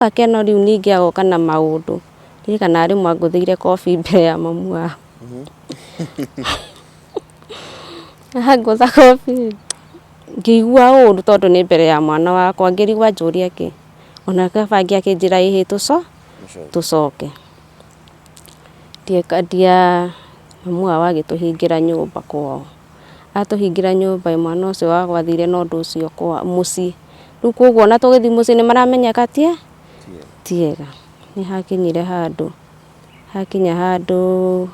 Gakeno rĩu ningĩ agoka na maũndũ. Ndirikanaga rĩmwe angũthĩire kobi mbere ya mamu wao. Angũtha kobi ngĩigua ũru tondũ nĩ mbere ya mwana wakwa, ngĩrigwo anjũria kĩ. Ona kaba akĩnjĩra ĩhĩ tũcoke. Mamu wao agĩtũhingĩra nyũmba kwao. Atũhingĩra nyũmba ĩ, mwana ũcio wakwa athire na ũndũ ũcio mũciĩ. Rĩu koguo ona tũgĩthiĩ mũciĩ nĩ maramenyeka ti ega. Nĩ hakinyire handũ, hakinya handũ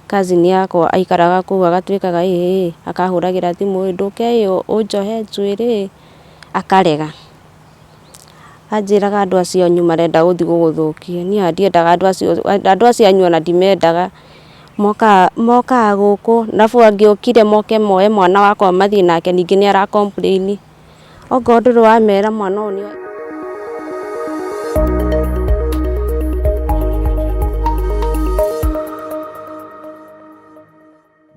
cousin yakwa aikaraga kũu agatuĩkaga ĩ ĩ akahũragĩra thimũ ĩ ndũke ĩ ũnjohe njuĩrĩ ĩ, akarega. Anjĩraga andũ acio anyu marenda gũthiĩ gũgũthũkia, niĩ ona ndiendaga andũ acio, andũ acio anyu ona ndimendaga. Mokaga gũkũ arabu angĩokire moke moe mwana wakwa mathiĩ nake ningĩ nĩ ara complain. Okorwo ndũrĩ wamera mwana ũyũ nĩ.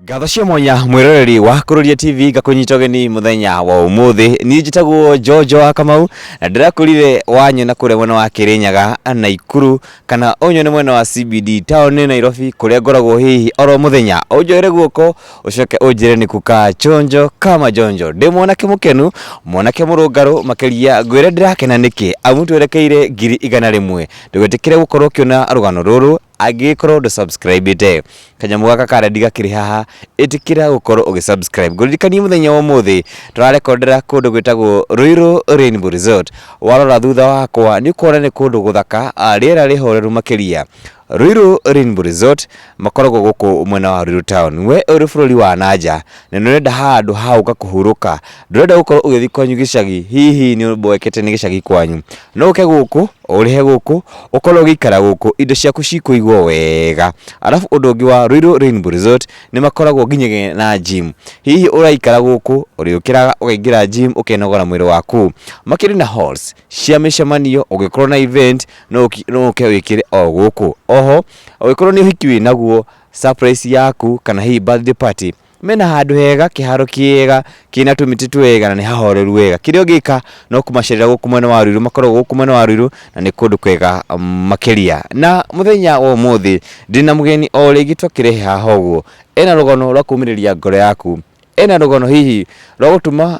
Ngatho cia mwanya mwĩroreri wa Kũrũria TV, ngakũnyita ũgeni mũthenya wa ũmũthĩ. Niĩ njĩtagwo Jojo wa Kamau na ndĩrakũrire wanyona kũrĩa mwena wa Kĩrĩnyaga, Naikuru, kana ũnyone mwena wa CBD taũni Nairobi, kũrĩa ngoragwo hihi oro mũthenya. Ũnjoere guoko ũcoke ũnjĩre nĩkũ ka chonjo kama jonjo. Ndĩ mwanake mũkenu, mwanake mũrũngarũ makĩria, ngwĩre ndĩrakena nĩkĩ amu twerekeire 100,000. Ndũgetĩkĩre gũkorwo ũkĩona rũgano rũrũ angĩgĩkorwo ndũ subscribe ĩte. Kanyamũ gaka ka red gakĩrĩ haha, ĩtĩkĩra gũkorwo ũgĩ subscribe. Ngũririkanie mũthenya wa ũmũthĩ tũrarekondera kũndũ gwĩtagwo Ruiru Rainbow Resort. Warora thutha wakwa nĩ ũkuona nĩ kũndũ gũthaka, rĩera rĩhoreru makĩria. Ruiru Rainbow Resort makoragwo gũkũ mwena wa Ruiru Town. We ũrĩ bũrũri wa nanja na nĩ ũrenda handũ ha gũka kũhurũka, ndũrenda gũkorwo ũgĩthiĩ kwanyu gĩcagi, hihi nĩ ũboekete nĩ gĩcagi kwanyu, no ũke gũkũ ũrĩhe gũkũ, ũkorwo ũgĩikara gũkũ, indo ciaku cikũigwo wega. Arabu ũndũ ũngĩ wa Ruiru Rainbow Resort nĩ makoragwo nginyagia na gym. Hihi ũraikara gũkũ, ũrĩũkĩraga ũkaingĩra gym ũkenogora mwĩrĩ waku. Makĩrĩ na halls cia mĩcemanio, ũngĩkorwo na event no ũke wĩkĩre o gũkũ. Oho ũngĩkorwo nĩ ũhiki wĩnaguo, surprise yaku kana hihi birthday party, mena handũ hega, kĩharo kĩega kĩna tũmĩtĩ twega na nĩ hahoreru wega. Kĩrĩa ũngĩka no kũmacerera gũkũ mwena wa Ruiru, makoragwo gũkũ mwena wa Ruiru na nĩ kũndũ kwega makĩria. Na mũthenya wa ũmũthĩ ndĩna mũgeni o rĩngĩ twakĩrehe haha ũguo, ena rũgano rwa kũũmĩrĩria ngoro yaku, ena rũgano hihi rwa gũtũma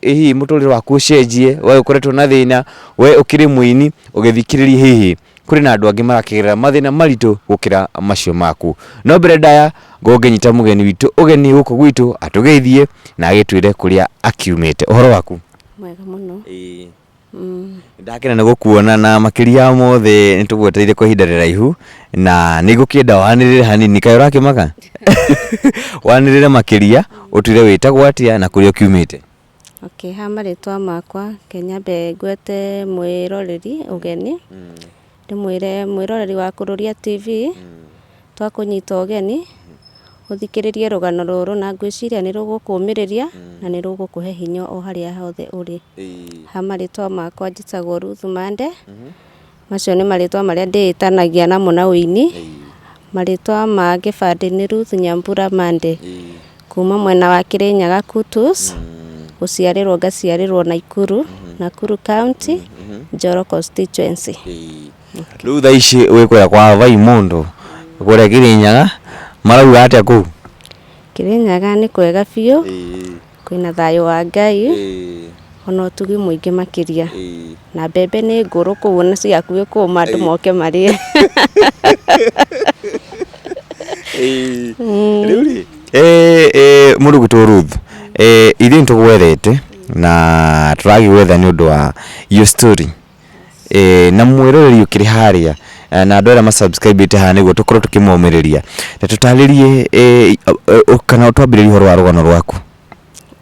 hihi mũtũrĩre waku ũcenjie, we ũkoretwo na thĩna, we ũkĩrĩ mũini ũgĩthikĩrĩria, hihi kũrĩ na andũ angĩ marakĩgerera mathĩna maritũ gũkĩra macio maku. No mbere ndaya ngorwo ngĩnyita mũgeni witũ ũgeni gũkũ gwitũ, atũgeithie na agĩtwĩre kũrĩa akiumĩte. Ũhoro waku? Mwega mũno. Ndakena nĩ gũkuona, na makĩria ya mothe nĩ tũgwetereire kwa ihinda rĩraihu na nĩ ngũkĩenda wanĩrĩre hanini. Kaĩ ũrakĩmaka? Wanĩrĩre makĩria, ũtwĩre wĩtagwo atĩa na kũrĩa ũkiumĩte. Okay, ha marĩtwa makwa, reke nyambe ngwete mwĩroreri ũgeni, ndĩmwĩre mwĩroreri wa Kũrũria TV, twakũnyita ũgeni, ũthikĩrĩrie rũgano rũrũ na ngwĩciria nĩ rũgũkũmĩrĩria na nĩ rũgũkũhe hinya o harĩa hothe ũrĩ. Ha marĩtwa makwa njĩtagwo Ruth Mande, macio nĩ marĩtwa marĩa ndĩĩtanagia namo na ũini. Marĩtwa ma gĩbandĩ nĩ Ruth Nyambura Mande, kuma mwena wa Kĩrĩnyaga Kutus, gũciarĩrwo ngaciarĩrwo Naikuru, Nakuru County, Njoro Constituency. Rĩu thaa ici wĩ kũrĩa kwa Vai Mũndũ kũrĩa Kĩrĩnyaga, marauga atĩa kũu? Kĩrĩnyaga nĩ kwega biũ, kwĩna thayũ wa Ngai, ona ũtugi mũingĩ makĩria. Na mbembe nĩ ngũrũ kũu ona ciĩ hakuhĩ kũma andũ moke marĩe. Rĩu rĩ, mũndũ ũgwĩtwo Ruth, ithuĩ nĩ tũgwethete na tũragĩgwetha nĩ ũndũ wa your story. Na mwĩroreri ũkĩrĩ harĩa na andũ arĩa ma subscribe ĩte haha nĩguo tũkorwo tũkĩmomĩrĩria, ta tũtarĩrie kana ũtwambĩrĩrie ũhoro wa rũgano rwaku.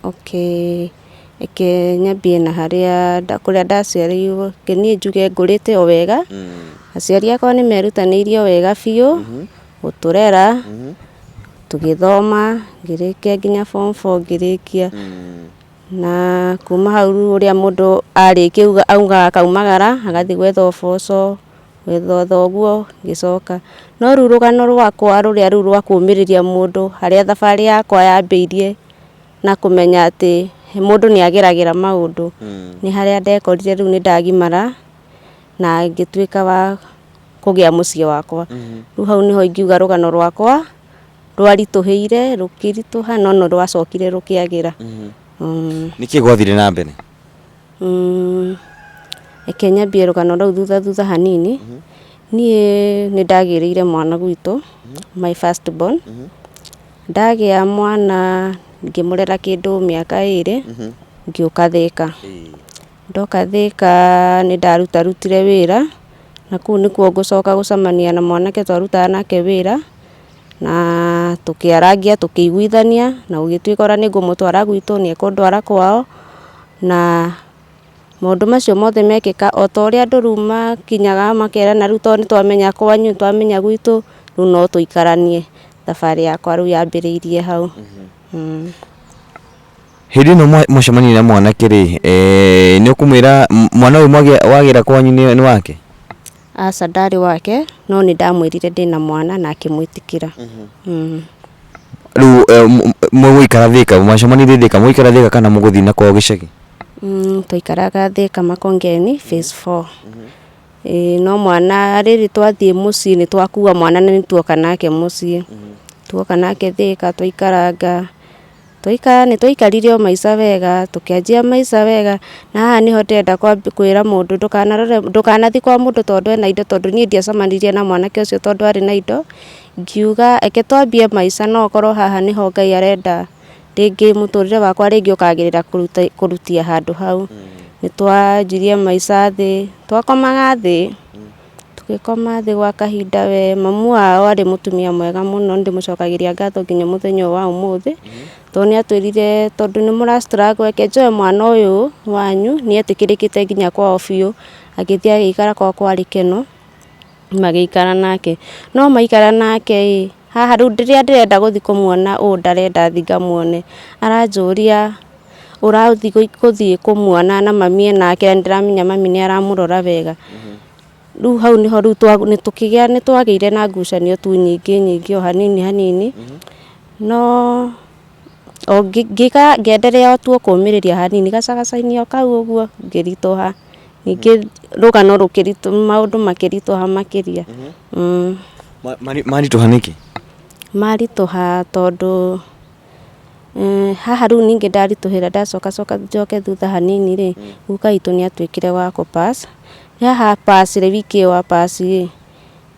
Okay, reke nyambie na harĩa kũrĩa ndaciarĩirwo, reke niĩ njuge ngũrĩte o wega, aciari akwa nĩ merutanĩirie o wega biũ, gũtũrera, tũgĩthoma, ngĩrĩkia nginya form four ngĩrĩkia. Na kuma hau rĩu ũrĩa mũndũ arĩkia augaga akaumagara agathiĩ gwetha ũboco, gwetha thoguo ngĩcoka. No rĩu rũgano rwakwa rũrĩa rĩu rwa kũmĩrĩria mũndũ harĩa thabarĩ yakwa yambĩirie na kũmenya atĩ mũndũ nĩ ageragĩra maũndũ, nĩ harĩa ndekorire rĩu nĩ ndagimara. na ngĩtuĩka wa kũgĩa mũciĩ wakwa. Rĩu hau nĩho ingiuga rũgano rwakwa rwaritũhĩire, rũkĩritũha no nĩ rwacokire rũkĩagĩra. Nĩkĩ gwathire na mbere? Reke nyambie rũgano rũu thutha thutha hanini. Niĩ nĩ ndagĩrĩire mwana gwitũ, my first born. Ndagĩa mwana ngĩmũrera kĩndũ mĩaka ĩrĩ, ngĩũka Thĩka. Ndoka Thĩka nĩ ndarutarutire wĩra, na kũu nĩkuo ngũcoka gũcemania na mwanake twarutaga nake wĩra, na tũkĩarangia tũkĩiguithania, na gũgĩtuĩka ũrĩa nĩ ngũmũtwara gwitũ nĩ ekũndwara kwao, na maũndũ macio mothe mekĩka o ta ũrĩa andũ rĩu makinyaga makerana rĩu tondũ nĩ twamenya kwanyu, nĩ twamenya gwitũ, rĩu no tũikaranie. Thabarĩ yakwa rĩu yambĩrĩirie hau. Hĩndĩ ĩno mwacemania na mwanake rĩ, nĩ ũkũmwĩra mwana ũyũ wagĩra kwanyu nĩ wake? Aca ndarĩ wake, no nĩ ndamwĩrire ndĩna mwana na akĩmwĩtĩkĩra. Rĩu mũgũikara Thĩka, mwacemanirie Thĩka, mũgũikara Thĩka kana mũgũthiĩ na kwao gĩcagi? Twaikaraga Thĩka Makongeni phase 4. Ĩĩ no mwana rĩrĩ twathiĩ mũciĩ nĩ twakua mwana na nĩ tuoka nake mũciĩ. Tuoka nake Thĩka twaikaranga. Twaikara nĩ twaikarire o maica wega, tũkĩanjia maica wega, na haha nĩho ndĩrenda kwĩra mũndũ ndũkanarore ndũkanathiĩ kwa mũndũ tondũ ena indo tondũ niĩ ndiacemanirie na mwanake ũcio tondũ arĩ na indo, ngiuga reke twambie maica no okorwo haha nĩho Ngai arenda rĩngĩ mũtũrĩre wakwa rĩngĩ ũkagĩrĩra kũrutia handũ hau. Nĩ twanjirie maica thĩ, twakomaga thĩ. Tũgĩkoma thĩ gwa kahinda we, mamu wao arĩ mũtumia mwega mũno nĩ ndĩmũcokagĩria ngatho nginya mũthenya ũyũ wa ũmũthĩ, tondũ nĩ atwĩrire tondũ nĩ mũra struggle reke njoe mwana ũyũ wanyu, nĩ etĩkĩrĩkĩte nginya kwao biũ, agĩthiĩ agĩikara kwao kwa gĩkeno, magĩikara nake. No maikara nake ĩ, haha rĩu rĩrĩa ndĩrenda gũthiĩ kũmuona ũũ ndarenda thiĩ ngamuone, aranjũria ũrathiĩ gũthiĩ kũmuona na mami enake na nĩndĩramenya mami nĩ aramũrora wega. Rĩu hau nĩho rĩu nĩtũkĩgĩa nĩtwagĩire na ngucanio tu nyingĩ nyingĩ o hanini hanini, no o ngĩka ngĩenderea tu o kũmĩrĩria hanini gacagaca-inĩ o kau ũguo ngĩritũha, ningĩ rũgano rũkĩritũha maũndũ makĩritũha makĩria. Maritũha nĩkĩ? Maritũha tondũ Haha rĩu ningĩ ndaritũhĩra ndacoka coka njoke thutha hanini rĩ, guka witũ nĩ atuĩkire wa kũ pass, haha a pass rĩ, wiki ĩyo a pass ĩ,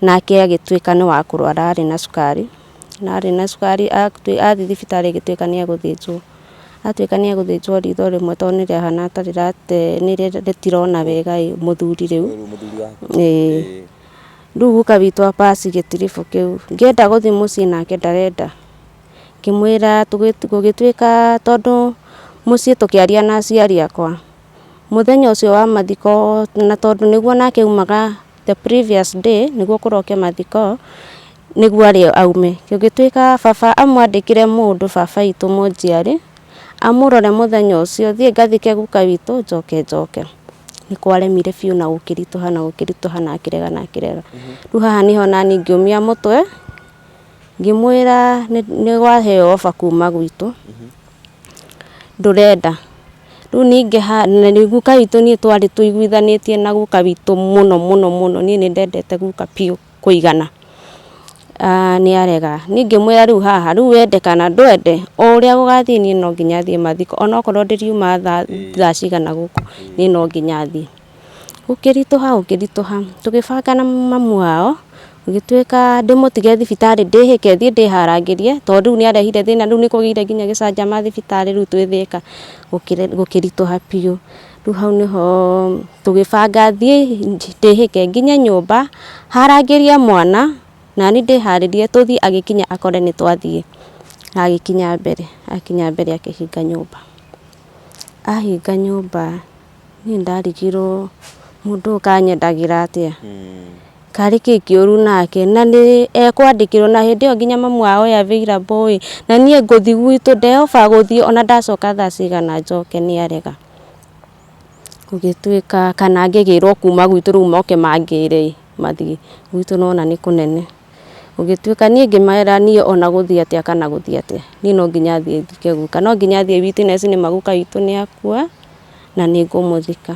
nake agĩtuĩka nĩ wa kũrwara arĩ na cukari, na arĩ na cukari athiĩ thibitarĩ ĩgĩtuĩka nĩ egũthĩnjwo, atuĩka nĩ egũthĩnjwo ritho rĩmwe tondũ nĩ rĩahana ta rĩrate rĩtirona wega ĩ, mũthuri rĩu, ĩĩ. Rĩu guka witũ a pass gĩtiribũ kĩu, ngĩenda gũthiĩ mũciĩ nake ndarenda. Ngĩmwĩra gũgĩtuĩka tondũ mũciĩ tũkĩaria na aciari akwa, mũthenya ũcio wa mathiko na tondũ nĩguo nake aumaga the previous day nĩguo kũroke mathiko, nĩguo arĩ aume. Gũgĩtuĩka baba amwandĩkĩre mũndũ baba witũ mũnjiari, amũrore mũthenya ũcio, thiĩ ngathike guka witũ njoke njoke. Nĩ kwaremire biũ na gũkĩritũha na gũkĩritũha na akĩrega na akĩrega. Rĩu haha nĩho naniĩ ngĩũmia mũtwe. Ngĩmwĩra nĩ waheo offer kuma gwitũ, ndũrenda. Rĩu ningĩ guka witũ niĩ twarĩ tũiguithanĩtie na guka witũ mũno mũno mũno, niĩ nĩ ndendete guka biũ kũigana, nĩ arega. Niĩ ngĩmwĩra rĩu haha, rĩu wende kana ndwende, o ũrĩa gũgathiĩ niĩ no nginya thiĩ mathiko, onokorwo ndĩriuma thaa cigana gũkũ, niĩ no nginya thiĩ. Gũkĩritũha gũkĩritũha, tũgĩbanga na mamu wao, gũgĩtuĩka ndĩmũtige thibitarĩ ndĩhĩke thiĩ ndĩharangĩrie, tondũ rĩu nĩ arehire thĩna rĩu nĩ kũgĩire nginya gĩcanjama thibitarĩ rĩu twĩ Thĩka, gũkĩritũha biũ. Rĩu hau nĩho tũgĩbanga thiĩ ndĩhĩke nginye nyũmba, harangĩrie mwana, naniĩ ndĩharĩrie tũthiĩ agĩkinya akore nĩ twathiĩ. Agĩkinya mbere, akinya mbere akĩhinga nyũmba. Ahinga nyũmba Niĩ ndarigirwo mũndũ ũyũ kaĩ anyendagĩra atĩa, karĩ kĩ kĩũru nake, na nĩ ekwandĩkĩrwo na hĩndĩ ĩyo nginya mamu wao e available ĩ, na niĩ ngũthiĩ gwitũ nde offer gũthiĩ ona ndacoka thaa cigana njoke nĩ arega. Gũgĩtuĩka kana ngĩgĩrwo kuma gwitũ rĩu moke mangĩre ĩ, mathiĩ, gwitũ nĩ wona nĩ kũnene. Gũgĩtuĩka niĩ ngĩmera niĩ ona gũthiĩ atĩa kana gũthiĩ atĩa, niĩ no nginya thiĩ thike guka, no nginya thiĩ witness nĩma guka witũ nĩ akua na nĩ ngũmũthika.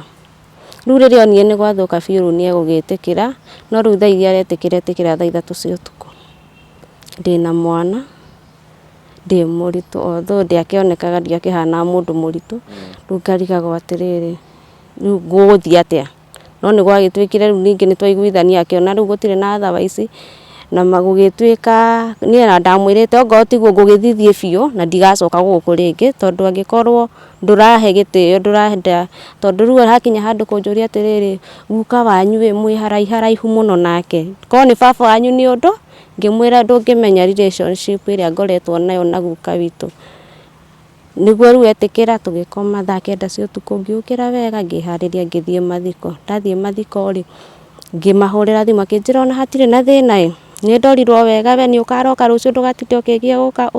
Rĩu rĩrĩa onire nĩ gwathũka biũ rĩu nĩ egũgĩtĩkĩra, no rĩu thaa iria aretĩkĩra etĩkĩra thaa 3 cia ũtukũ. Ndĩna mwana, ndĩ mũritũ although ndiakĩonekaga ndiakĩhanaga mũndũ mũritũ, rĩu ngarigagwo atĩrĩrĩ, rĩu gũgũthiĩ atĩa? No nĩ gwagĩtuĩkire rĩu ningĩ nĩ twaiguithania akĩona rĩu gũtirĩ na otherwise, na gũgĩtuĩka niĩ ona ndamwĩrĩte okorwo tiguo ngũgĩthiĩ biũ na ndigacoka gũkũ rĩngĩ, tondũ angĩkorwo ndũrahe gĩtĩo ndũrenda, tondũ rĩu hakinya handũ kũnjũria atĩrĩrĩ, guka wanyu ĩ mwĩ haraiharaihu mũno nake, korwo nĩ baba wanyu nĩ ũndũ, ngĩmwĩra ndũngĩmenya relationship ĩrĩa ngoretwo nayo na guka witũ. Nĩguo rĩu etĩkĩra tũgĩkoma thaa 9 cia ũtukũ, ngĩũkĩra wega ngĩharĩria ngĩthiĩ mathiko. Ndathiĩ mathiko rĩ, ngĩmahũrĩra thimũ makĩnjĩra ona hatirĩ na thĩna ĩ, nĩ ndorirwo wega we nĩ ũkaroka rũciũ ndũgatinde ũkĩgia gũka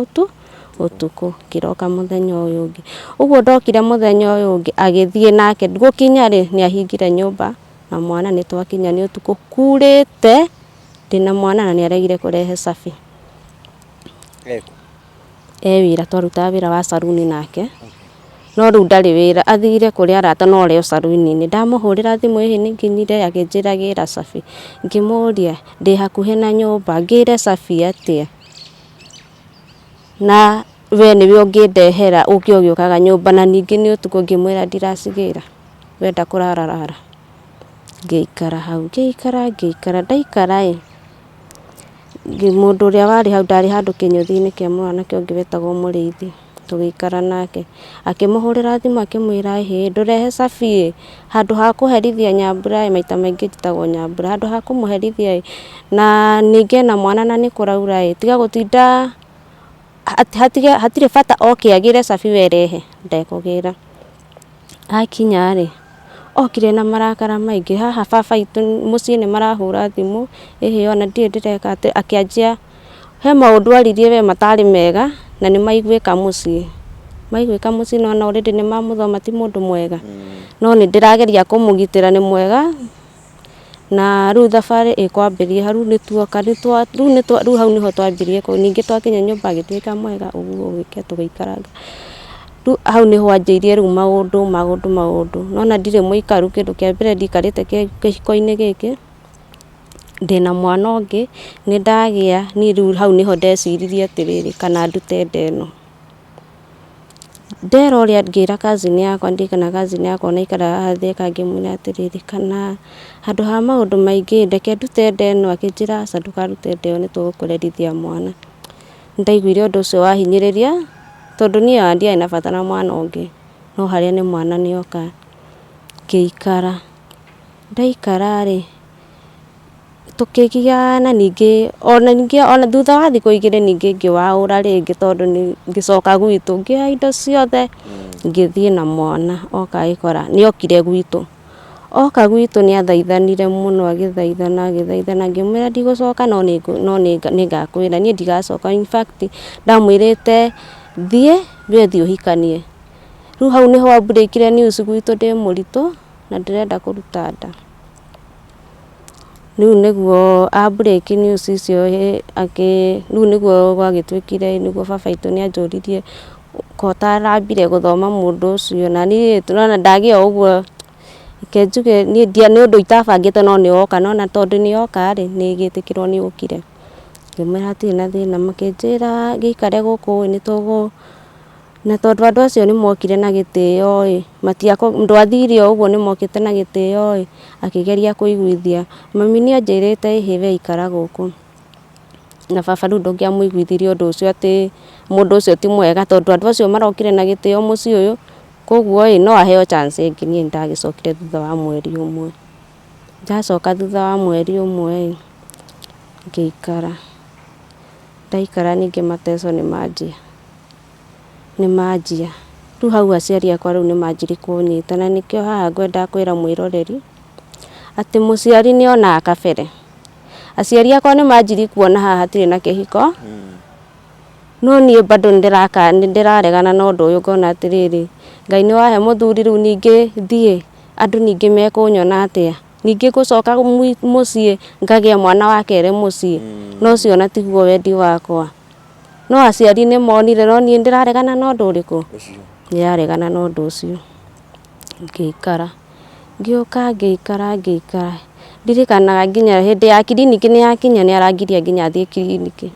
ũtukũ. Ngĩroka mũthenya ũyũ ũngĩ. Ũguo ndokire mũthenya ũyũ ũngĩ agĩthiĩ nake, gũkinya rĩ, nĩ ahingire nyũmba na mwana nĩ twakinya nĩ ũtukũ kurĩte, ndĩna mwana na nĩ aregire kũrehe cabi. E wĩra twarutaga wĩra wa saruni nake, no rĩu ndarĩ wĩra, athire kũrĩ arata no arĩ o saruni-inĩ. Ndamũhũrĩra thimũ ĩhĩ nĩ nginyire akĩnjĩra gĩra cabi, ngĩmũria ndĩ hakuhĩ na nyũmba ngĩre cabi atĩa? Na we nĩwe ũngĩndehera ũke ũgĩũkaga nyũmba na ningĩ nĩ ũtukũ ngĩmwĩra ndiracigĩra, wenda kũrara rara. Ngĩikara hau ngĩikara ngĩikara, ndaikara ĩ, Mũndũ ũrĩa warĩ hau ndarĩ handũ kĩnyũthi-inĩ kĩa mwanake ũngĩ wetagwo Mũrĩithi, tũgĩikara nake. Akĩmũhũrĩra thimũ akĩmwĩra ĩhĩ ndũrehe cabi ĩ, handũ ha kũherithia Nyambura ĩ, maita maingĩ njĩtagwo Nyambura, handũ ha kũmũherithia ĩ, na ningĩ ena mwana na nĩ kũraura ĩ, tiga gũtinda hatirĩ bata oke agĩre cabi we rehe, ndekũgĩra. Akinya rĩ, okire na marakara maingĩ, haha baba witũ mũciĩ nĩ marahũra thimũ, ĩhĩ ona ndirĩ ndĩreka atĩ, akĩanjia, he maũndũ aririe we matarĩ mega, na nĩ maiguĩka mũciĩ. Maiguĩka mũciĩ nĩ wona already nĩ mamũthoma ti mũndũ mwega. No nĩ ndĩrageria kũmũgitĩra nĩ mwega, na rĩu thabarĩ ĩkwambĩrĩria hau, rĩu nĩ tuoka, rĩu hau nĩho twambirie, ningĩ twakinya nyũmba agĩtuĩka mwega ũguo ũguo tũgĩikaranga. Rĩu hau nĩho anjĩirie rĩu maũndũ maũndũ maũndũ, nĩ wona ndirĩ mũikaru kĩndũ kĩa mbere ndikarĩte kĩhiko-inĩ gĩkĩ, ndĩna mwana ũngĩ, nĩ ndagĩa, niĩ rĩu hau nĩho ndeciririe atĩrĩrĩ, kana ndute nda ĩno. Ndera ũrĩa ngĩra cousin yakwa ndirikanaga cousin yakwa ona aikaraga haha Thika ngĩmwĩra atĩrĩrĩ, kana handũ ha maũndũ maingĩ reke ndute nda ĩno, akĩnjĩra aca ndũkarute nda ĩyo nĩ tũgũkũrerithia mwana. Nĩ ndaiguire ũndũ ũcio wahinyĩrĩria, tondũ niĩ ona ndiarĩ na bata na mwana ũngĩ, no harĩa nĩ mwana nĩ oka, ngĩikara. Ndaikara rĩ, tũkĩgiana ningĩ, ona ningĩ ona thutha wa thikũ 2 ningĩ ngĩwaũra rĩngĩ tondũ ngĩcoka gwitũ, ngĩoya indo ciothe, ngĩthiĩ na mwana oka agĩkora, nĩ okire gwitũ. Oka gwitũ nĩ athaithanire mũno agĩthaithana agĩthaithana, ngĩmwĩra ndigũcoka no nĩngakwĩra, niĩ ndigacoka in fact ndamwĩrĩte thiĩ we thiĩ ũhikanie. Rĩu hau nĩho a break ire news gwitũ ndĩ mũritũ na ndĩrenda kũruta nda. Rĩu nĩguo a break news icio rĩu nĩguo gwagĩtuĩkire nĩguo baba witũ nĩ anjũririe ko ũtarambire gũthoma mũndũ ũcio, na niĩ nĩwona ndagĩa o ũguo, reke njuge niĩ nĩ ũndũ itabangĩte no nĩ woka, no ona tondũ nĩ woka rĩ, nĩ gĩtĩkĩrwo nĩ ũkire. Ngĩmwĩra hatirĩ na thĩna, makĩnjĩra ngĩikare gũkũ ĩ nĩ tũgũ, na tondũ andũ acio nĩ mokire na gĩtĩo ĩ, ndwathire o ũguo nĩ mokĩte na gĩtĩo ĩ, akĩgeria kũiguithia. Mami nĩ anjĩrĩte ĩhĩ we ikara gũkũ. Na baba rĩu ndũngĩamũiguithirie ũndũ ũcio atĩ mũndũ ũcio ti mwega tondũ andũ acio marokire na gĩtĩo mũciĩ ũyũ, koguo ĩ no aheo chance ĩngĩ niĩ nĩndagĩcokire thutha wa mweri ũmwe. Ndacoka thutha wa mweri ũmwe ĩ, ngĩikara, ndaikara ningĩ mateso nĩ manjia, nĩ manjia. Rĩu hau aciari akwa rĩu nĩ manjirie kũnyita na nĩkĩo haha ngwendaga kwĩra mwĩroreri, atĩ mũciari nĩ onaga kabere. Aciari akwa nĩ manjirie kuona haha hatirĩ na kĩhiko, no niĩ bado nĩ ndĩraregana na ũndũ ũyũ ngona atĩrĩrĩ, Ngai nĩ wahe mũthuri rĩu ningĩ thiĩ, andũ ningĩ mekũnyona atĩa? Ningĩ ngũcoka mũciĩ ngagĩa mwana wa kerĩ mũciĩ, na ũcio ona tiguo wendi wakwa. No aciari nĩ monire no niĩ ndĩraregana na ũndũ ũrĩkũ? Ndĩraregana na ũndũ ũcio. Ngĩikara. Ngĩũka ngĩikara ngĩikara, ndirikanaga nginya hĩndĩ ya kiriniki nĩ yakinya nĩ arangiria nginya thiĩ kiriniki.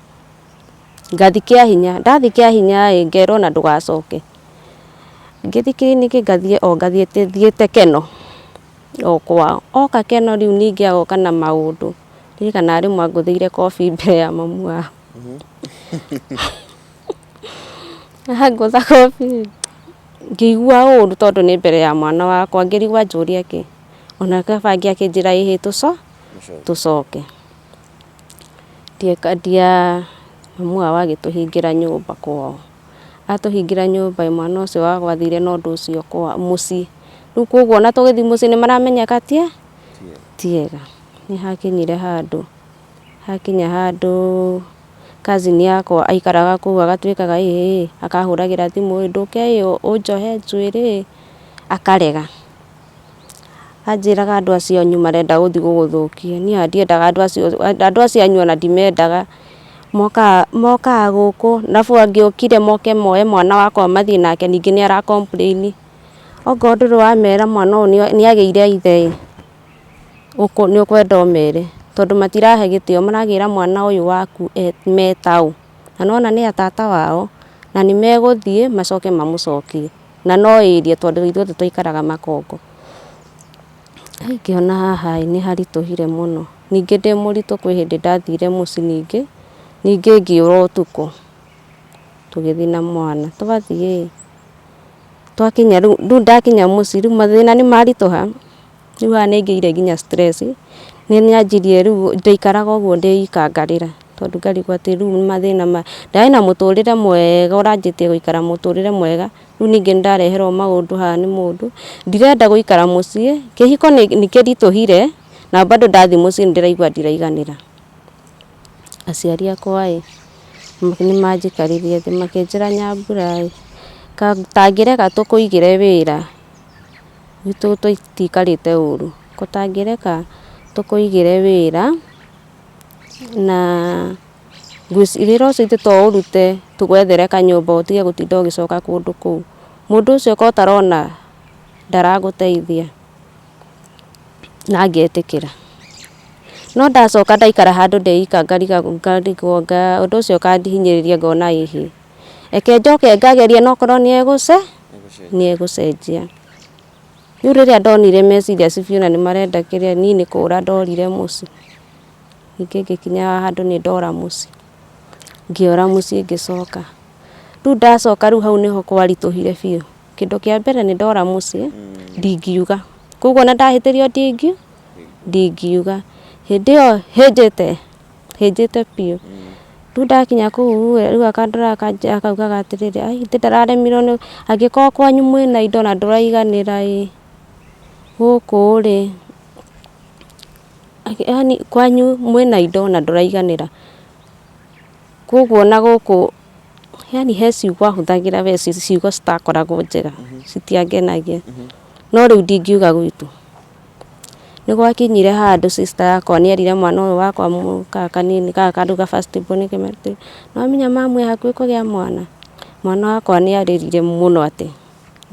Ngathiĩ kĩa hinya, ndathiĩ kĩa hinya ĩ, ngerwo ona ndũgacoke. Ngĩthiĩ kiriniki ngathiĩ o ngathiĩ thiĩte Keno, o kwao. Oka Keno rĩu ningĩ agoka na maũndũ, ndirikanaga rĩmwe angũthĩire kobi mbere ya mamu wao. Angũtha kobi ngĩigua ũru tondũ nĩ mbere ya mwana wakwa, ngĩrigwo anjũria kĩ. Ona kaba angĩakĩnjĩra ĩhĩ tũcoke. Ndia mamu wao agĩtũhingĩra nyũmba kwao. Atũhingĩra nyũmba ĩ, mwana ũcio wakwa athire na ũndũ ũcio kwao mũciĩ. Rĩu koguo ona tũgĩthiĩ mũciĩ nĩ maramenyeka ti ega. Nĩ hakinyire handũ, hakinya handũ cousin yakwa aikaraga kũu agatuĩkaga ĩ ĩ akahũragĩra thimũ ĩ ndũke ĩ ũnjohe njuĩrĩ ĩ, akarega. Anjĩraga andũ acio anyu marenda gũthiĩ gũgũthũkia, niĩ ona ndiendaga andũ acio, andũ acio anyu ona ndimendaga. Mokaga mokaga gũkũ, arabu angĩokire moke moe mwana wakwa mathiĩ nake ningĩ nĩ ara complain. Okorwo ndũrĩ wamera mwana ũyũ nĩ agĩire ithe ĩ, nĩ ũkwenda ũmere, tondũ matirahe gĩtĩo maragĩra mwana ũyũ waku me ta ũ. Na nĩ wona nĩ ya tata wao, na nĩ megũthiĩ macoke mamũcokie. Na no ĩrie tondũ ithuothe tũikaraga Makongo. Ngĩona haha ĩ nĩ haritũhire mũno. Ningĩ ndĩ mũritũ kwĩ hĩndĩ ndathire mũciĩ ningĩ, ningĩ ngĩũra ũtukũ, tũgĩthiĩ na mwana. Twathiĩ ĩ, twakinya rĩu, rĩu ndakinya mũciĩ rĩu mathĩna nĩ maritũha. Rĩu haha nĩ ngĩire nginya stress, nĩ nyanjirie rĩu ndaikaraga ũguo ndĩ ika ngarĩra, tondũ ngarigwo atĩ rĩu mathĩna maya, ndarĩ na mũtũrĩre mwega ũranjĩtie gũikara mũtũrĩre mwega, rĩu ningĩ nĩ ndareherwo maũndũ haha nĩ mũndũ, ndirenda gũikara mũciĩ, kĩhiko nĩ kĩritũhire, na bado ndathiĩ mũciĩ nĩ ndĩraigua ndiraiganĩra. Aciari akwa ĩ, nĩ manjikaririe thĩ makĩnjĩra Nyambura ĩ, ũtangĩrega tũkũigĩre wĩra, Gwitũ tũtiikarĩte ũru, ũtangĩreka tũkũigĩre wĩra, na wĩra ũcio ithuĩ to ũrute tũgwethere kanyũmba ũtige gũtinda ũgĩcoka kũndũ kũu. Mũndũ ũcio korwo ũtarona ndaragũteithia, na ngetĩkĩra. No ndacoka ndaikara handũ ndĩ ika ngarigagwo ngarigwo ũndũ ũcio ũkandihinyĩrĩria ngona ĩhĩ, reke njoke ngagerie onokorwo nĩ egũcenjia. Rĩu rĩrĩa ndonire meciria acio biũ na nĩ marenda kĩrĩa, niĩ nĩ kũra ndorire mũciĩ. Ningĩ ngĩkinya handũ nĩ ndora mũciĩ, ngĩora mũciĩ ngĩcoka. Rĩu ndacoka rĩu hau nĩho kwaritũhire biũ. Kĩndũ kĩa mbere nĩ ndora mũciĩ, ndingiuga. Koguo ona ndahĩtĩrio ndingiuga. Hĩndĩ ĩyo hĩnjĩte, hĩnjĩte biũ. Rĩu ndakinya kũu rĩu akandora akaugaga atĩrĩrĩ, ai ithe ndararemirwo nĩ, angĩkorwo kwanyu mwĩna indo na ndũraiganĩra ĩ, gũkũ rĩ, yaani kwanyu mwĩna indo na ndũraiganĩra. Koguo ona gũkũ yaani he ciugo ahũthagĩra we ciugo citakoragwo njega, citiangenagia. No rĩu ndingiuga gwitũ. Nĩ gwakinyire handũ sister yakwa nĩ erire mwana ũyũ wakwa gaka kanini gaka kandũ ga first born nĩ wamenya mamu e hakuhĩ kũgĩa mwana. Mwana wakwa nĩ arĩrire mũno atĩ,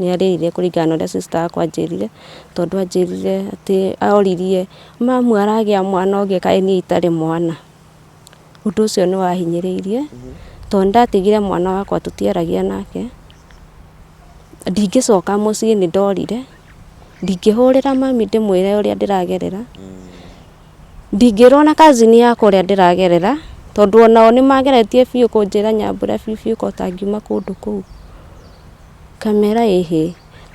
nĩ arĩrire kũringana na ũrĩa sister yakwa anjĩrire, tondũ anjĩrire atĩ oririe mamu aragĩa mwana ũngĩ kaĩ niĩ itarĩ mwana. Ũndũ ũcio nĩ wahinyĩrĩirie, tondũ nĩ ndatigire mwana wakwa tũtiaragia nake, ndingĩcoka mũciĩ nĩ ndorire, ndingĩhũrĩra mami ndĩmwĩre ũrĩa ndĩragerera, ndingĩrwo na cousin yakwa ũrĩa ndĩragerera, tondũ onao nĩ mageretie biũ kũnjĩra nyambũre biũ biũ ko ũtangiuma kũndũ kũu. Ngamera ĩhĩ,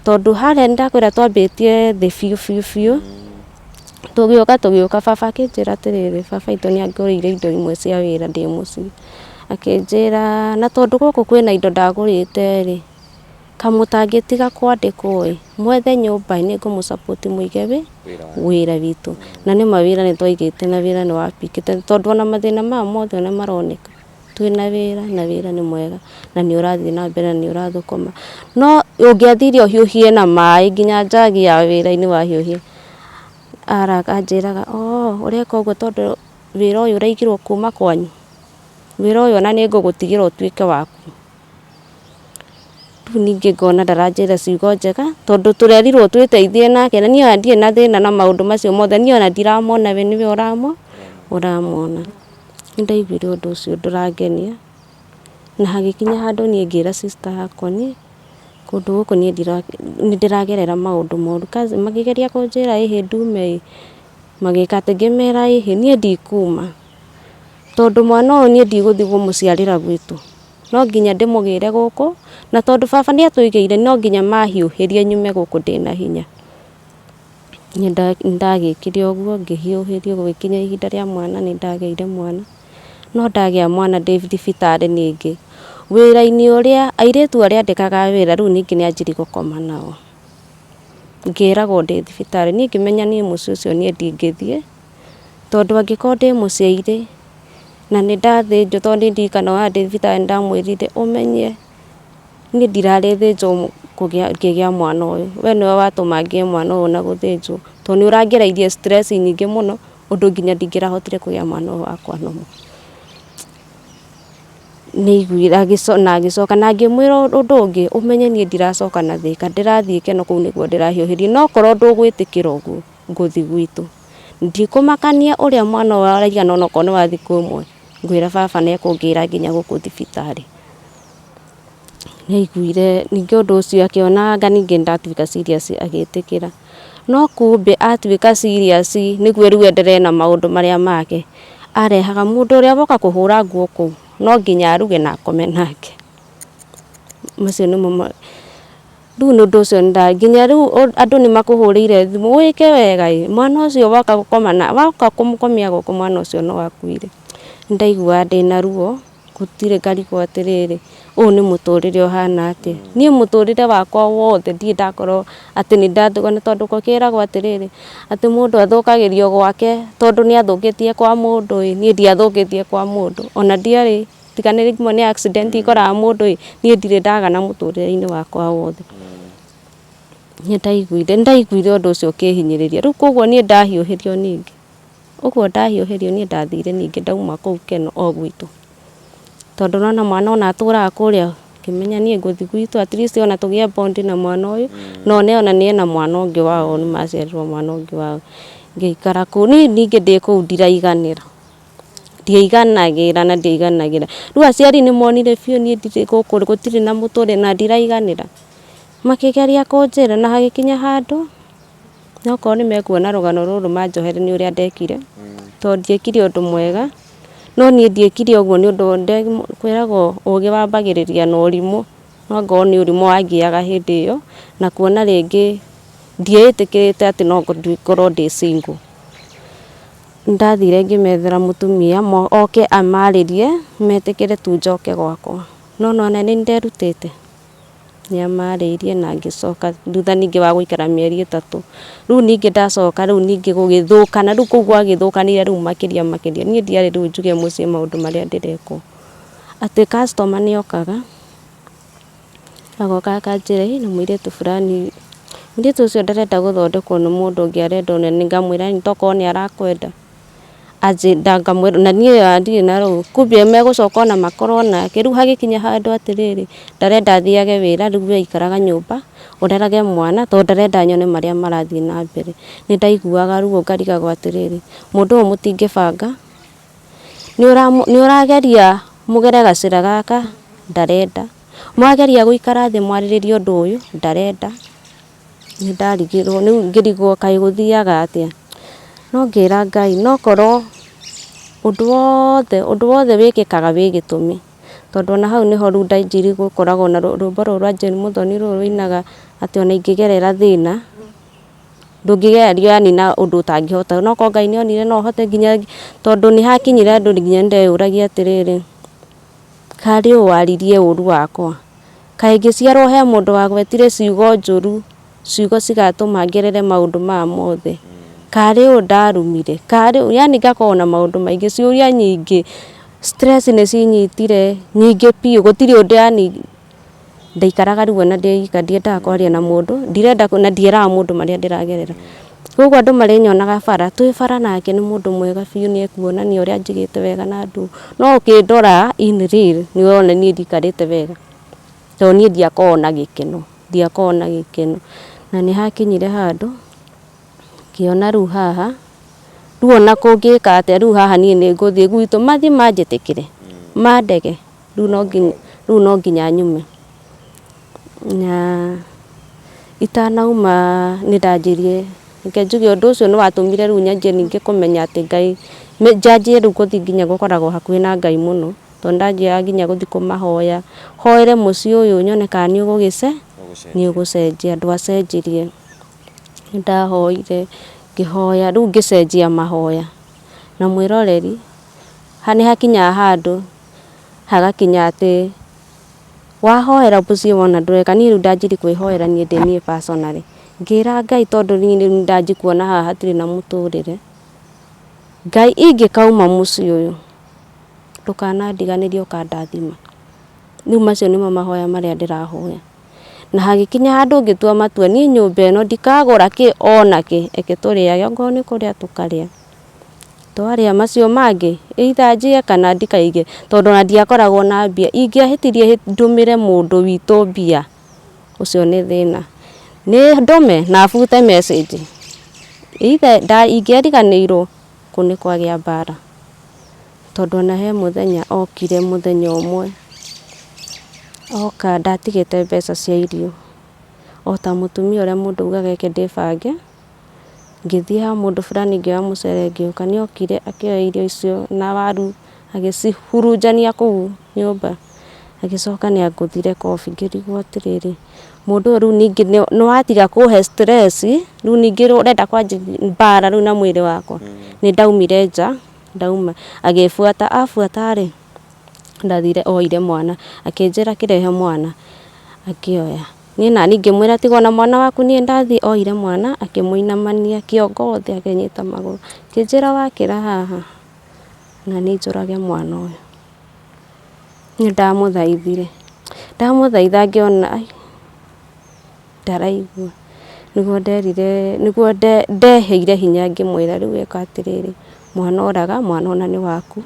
tondũ harĩa nĩ ndakwĩra twambĩtie thĩ biũ biũ biũ. Tũgĩũka tũgĩũka baba akĩnjĩra atĩrĩrĩ, baba witũ nĩ angũrĩire indo imwe cia wĩra ndĩ mũciĩ. Akĩnjĩra na tondũ gũkũ kwĩna indo ndagũrĩte rĩ, kaĩ mũtangĩtiga kwandĩkwo ĩ, mwethe nyũmba ĩ, nĩ ngũmũ support mũige wĩra witũ. Na nĩma wĩra nĩ twaigĩte na wĩra nĩ wapikĩte tondũ ona mathĩna maya mothe nĩ maroneka. Twĩna wĩra na wĩra nĩ mwega na nĩ ũrathiĩ na mbere na nĩ ũrathũkũma. No ũngĩathire ũhiũhie na maĩ nginya njagi ya wĩra-inĩ wahiũhia, anjĩraga oo ũreka ũguo tondũ wĩra ũyũ ũraigirwo kuma kwanyu? Wĩra ũyũ ona nĩ ngũgũtigĩra ũtuĩke waku. Rĩu ningĩ ngona ndaranjĩra ciugo njega, tondũ tũrerirwo twĩteithie nake, na niĩ ona ndirĩ na thĩna na maũndũ macio mothe, niĩ ona ndiramona we nĩwe ũramona. Nĩ ndaiguire ũndũ ũcio ndũrangenia, na hagĩkinya handũ niĩ ngĩra sister yakwa niĩ kũndũ gũkũ niĩ nĩ ndĩragerera maũndũ moru. Makĩgeria kũnjĩra ĩhĩ ndume ĩ, magĩka atĩ, ngĩmera ĩhĩ niĩ ndikuma, tondũ mwana ũyũ niĩ ndigũthiĩ kũmũciarĩra gwitũ. No nginya ndĩmũgĩre gũkũ, na tondũ baba nĩ atũigĩire no nginya mahiũhĩrie nyume gũkũ ndĩna hinya. Nĩ ndagĩkire ũguo ngĩhiũhĩrio gũgĩkinya ihinda rĩa mwana nĩ ndagĩire mwana, no ndagĩa mwana ndĩ thibitarĩ ningĩ, wĩra-inĩ ũrĩa airĩtu arĩa andĩkaga wĩra rĩu ningĩ nĩ anjirie gũkoma nao. Ngĩragwo ndĩ thibitarĩ, niĩ ngĩmenya niĩ mũciĩ ũcio niĩ ndingĩthiĩ, tondũ angĩkorwo ndĩ mũciĩ-rĩ, na nĩ ndathĩnjwo tondũ nĩ ndirikanaga ona ndĩ thibitarĩ nĩ ndamwĩrire ũmenye niĩ ndirarĩthĩnjwo ngĩgĩa mwana ũyũ, we nĩwe watũma ngĩe mwana ũyũ na gũthĩnjwo, tondũ nĩ ũrangereirie stress nyingĩ mũno ũndũ nginya ndingĩrahotire kũgĩa mwana ũyũ wakwa normal. Nĩ aiguire na agĩcoka na ngĩmwĩra ũndũ ũngĩ, ũmenye niĩ ndiracoka na Thĩka, ndĩrathiĩ Kenol kũu nĩkuo ndĩrahiũhĩrio, no okorwo ndũgwĩtĩkĩra ũguo ngũthiĩ gwitũ. Ndikũmakania ũrĩa mwana ũyũ araigana onokorwo nĩ wa thikũ ĩmwe, ngwĩra baba nĩ ekũngĩra nginya gũkũ thibitarĩ. Nĩ aiguire ningĩ ũndũ ũcio akĩona anga ningĩ nĩ ndatuĩka serious agĩtĩkĩra. No kumbe atuĩka serious nĩguo rĩu enderee na maũndũ marĩa make, arehaga mũndũ ũrĩa woka kũhũra nguo kũu no nginya aruge na akome nake. Macio nĩmo Rĩu nĩ ũndũ ũcio nginya rĩu andũ nĩ makũhũrĩire thimũ, wĩke wega ĩ, mwana ũcio woka gũkoma na woka kũmũkomia gũkũ mwana ũcio no akuire. Nĩ ndaiguaga ndĩna ruo, gũtirĩ ngarigwo atĩrĩrĩ, ũyũ nĩ mũtũrĩre ũhana atĩa. Niĩ mũtũrĩre wakwa wothe ndirĩ ndakorwo atĩ nĩ ndathũka, nĩ tondũ gũkĩragwo atĩrĩrĩ, atĩ mũndũ athũkagĩrio gwake tondũ nĩ athũkĩtie kwa mũndũ ĩ, niĩ ndiathũkĩtie kwa mũndũ, ona ndiarĩ tiga nĩ rĩmwe nĩ accident ikoraga mũndũ ĩ, niĩ ndirĩ ndagana mũtũrĩre-inĩ wakwa wothe. Nĩ ndaiguire, nĩ ndaiguire ũndũ ũcio ũkĩhinyĩrĩria, rĩu koguo niĩ ndahiũhĩrio ningĩ, ũguo ndahiũhĩrio niĩ ndathire ningĩ ndauma kũu Kenol o gwitũ, tondũ nĩwona mwana ona atũraga kũrĩa, ngĩmenya niĩ ngũthiĩ gwitũ at least ona tũgĩe bond na mwana ũyũ, na one ona nĩ ena mwana ũngĩ wao nĩ maciarirwo mwana ũngĩ wao, ngĩikara kũu, niĩ ningĩ ndĩ kũu ndiraiganĩra. Ndiaiganagĩra na ndiaiganagĩra. Rĩu aciari nĩ monire biũ niĩ ndirĩ gũkũ gũtirĩ na mũtũrĩre na ndiraiganĩra, makĩgeria kũnjĩra na hagĩkinya handũ, okorwo nĩ mekuona rũgano rũrũ manjohere nĩ ũrĩa ndekire, tondũ ndiekire ũndũ mwega, no niĩ ndiekire ũguo nĩ ũndũ kwĩragwo ũgĩ wambagĩrĩria na ũrimũ, no ngorwo nĩ ũrimũ wangiaga hĩndĩ ĩyo, na kuona rĩngĩ ndieĩtĩkĩrĩte atĩ no ngorwo ndĩ single. Nĩndathire ngĩmethera mũtumia oke amarĩrie metĩkĩre tu njoke gwakwa. No nĩwona nĩ nderutĩte, nĩamarĩirie na ngĩcoka thutha ningĩ wa gũikara mĩeri ĩtatũ. Rĩu ningĩ ndacoka rĩu ningĩ gũgĩthũkana, rĩu kũu gwagĩthũkanire rĩu makĩria makĩria. Niĩ ndiarĩ rĩu njuge mũciĩ maũndũ marĩa ndĩrekwo. Atĩ customer nĩokaga. Agoka akanjĩra ĩ na mũirĩtu fulani, mũirĩtu ũcio ndarenda gũthondekwo nĩ mũndũ ũngĩ arenda o na niĩ ngamwĩra tokorwo nĩ arakwenda, na niĩ ona ndirĩ na rũĩ, kumbe megũcoka ona makorwo nake, rĩu hagĩkinya handũ atĩrĩrĩ, ndarenda athiage wĩra rĩu we ikaraga nyũmba, ũrerage mwana tondũ ndarenda nyone marĩa marathiĩ na mbere. Nĩ ndaiguaga ruo ngarigagwo atĩrĩrĩ, mũndũ ũyũ mũtingĩbanga. Nĩ ũrageria mũgere gacĩra gaka, ndarenda. Mwageria gũikara thĩ mwarĩrĩrie ũndũ ũyũ, ndarenda. Nĩ ndarigirwo, rĩu ngĩrigwo kaĩ gũthiaga atĩa. No ngĩra Ngai no korwo ũndũ wothe, ũndũ wothe wĩkĩkaga wĩ gĩtũmi. Tondũ ona hau nĩho rĩu ndanjirie gũkoragwo na rwĩmbo rũrũ rwa Jane Mũthoni rũrũ rũinaga atĩ ona ingĩgerera thĩna. Ndũngĩgerio yaani na ũndũ ũtangĩhota, no korwo Ngai nĩ onire no hote nginya, tondũ nĩ hakinyire handũ nginya nĩ ndeyũragia atĩrĩrĩ, karĩ ũũ waririe ũru wakwa? Kaĩ ngĩciarwo he mũndũ wagwetire ciugo njũru, ciugo cigatũma ngerere maũndũ maya mothe? Karĩ ũũ ndarumire? Karĩ ũũ, yaani ngakorwo na maũndũ maingĩ, ciũria nyingĩ, stress nĩ cinyitire nyingĩ biũ, gũtirĩ ũndũ yaani Ndaikaraga rĩu ona ndĩ ika ndiendaga kwaria na mũndũ, ndirenda na ndiĩraga mũndũ marĩa ndĩragerera. Koguo andũ marĩnyonaga bara, twĩ bara nake nĩ mũndũ mwega biũ nĩ ekuonania ũrĩa njigĩte wega na andũ, no ũkĩndora in real nĩ ũrona niĩ ndikarĩte wega. Tondũ niĩ ndiakoragwo na gĩkeno, ndiakoragwo na gĩkeno. Na nĩ hakinyire handũ, ngĩona rĩu haha, rĩu ona kũngĩka atĩa rĩu haha niĩ nĩ ngũthiĩ gwitũ, mathiĩ manjĩtĩkĩre, mandege, rĩu no nginya, rĩu no nginya nyume. Na itanauma nĩ ndanjirie, reke njuge ũndũ ũcio nĩ watũmire rĩu nyanjie ningĩ kũmenya atĩ Ngai, njanjie rĩu gũthiĩ nginya gũkoragwo hakuhĩ na Ngai mũno. Tondũ ndanjiaga nginya gũthiĩ kũmahoya, hoere mũciĩ ũyũ nyone kana nĩ ũgũgĩce, nĩ ũgũcenjia, ndwacenjirie. Nĩ ndahoire, ngĩhoya, rĩu ngĩcenjia mahoya. Na mwĩroreri, nĩ hakinyaga handũ, hagakinya atĩ, wahoera mũciĩ wona ndũreka, niĩ rĩu ndanjirie kwĩhoera niĩ ndĩ niĩ personally. Ngĩra Ngai tondũ niĩ rĩu nĩ ndanjia kuona haha hatirĩ na mũtũrĩre, Ngai ingĩkauma mũciĩ ũyũ, ndũkanandiganĩrie ũkandathima. Rĩu macio nĩmo mahoya marĩa ndĩrahoya. Na hagĩkinya handũ ngĩtua matua niĩ nyũmba ĩno ndikagũra kĩ ona kĩ, reke tũrĩage okorwo nĩ kũrĩa tũkarĩa. Twarĩa macio mangĩ either njiye kana ndikaige tondũ ona ndiakoragwo na mbia. Ingĩahĩtirie ndũmĩre mũndũ witũ mbia, ũcio nĩ thĩna. Nĩ ndũme na bute message, either ingĩariganĩirwo kũu nĩ kwagĩa mbara. Tondũ ona he mũthenya okire mũthenya ũmwe, oka ndatigĩte mbeca cia irio, o ta mũtumia ũrĩa mũndũ augaga reke ndĩbange, ngĩthiĩ ha mũndũ fulani ngĩoya mũcere ngĩũka, nĩ okire akĩoya irio icio na waru agĩcihurunjania kũu nyũmba, agĩcoka nĩ angũthire kobi ngĩrigwo atĩrĩrĩ, mũndũ ũyũ rĩu ningĩ nĩ watiga kũhe stress, rĩu ningĩ ũrenda kwanjia mbara rĩu na mwĩrĩ wakwa, nĩ ndaumire nja. Ndauma. Agĩbuata, abuata rĩ, ndathire oire mwana, akĩnjĩra kĩrehe mwana, akĩoya. Niĩ naniĩ ngĩmwĩra tiga ona mwana waku niĩ ndathiĩ, oire mwana akĩmũinamania kĩongo thĩ akĩnyita magũrũ, akĩnjĩra wakĩra haha naniĩ njũrage mwana ũyũ. Nĩ ndamũthaithire, ndamũthaitha ngĩona ai ndaraigua. Nĩguo nderire, nĩguo ndeheire hinya ngĩmwĩra rĩu ĩka atĩrĩrĩ, mwana oraga, mwana ona nĩ waku.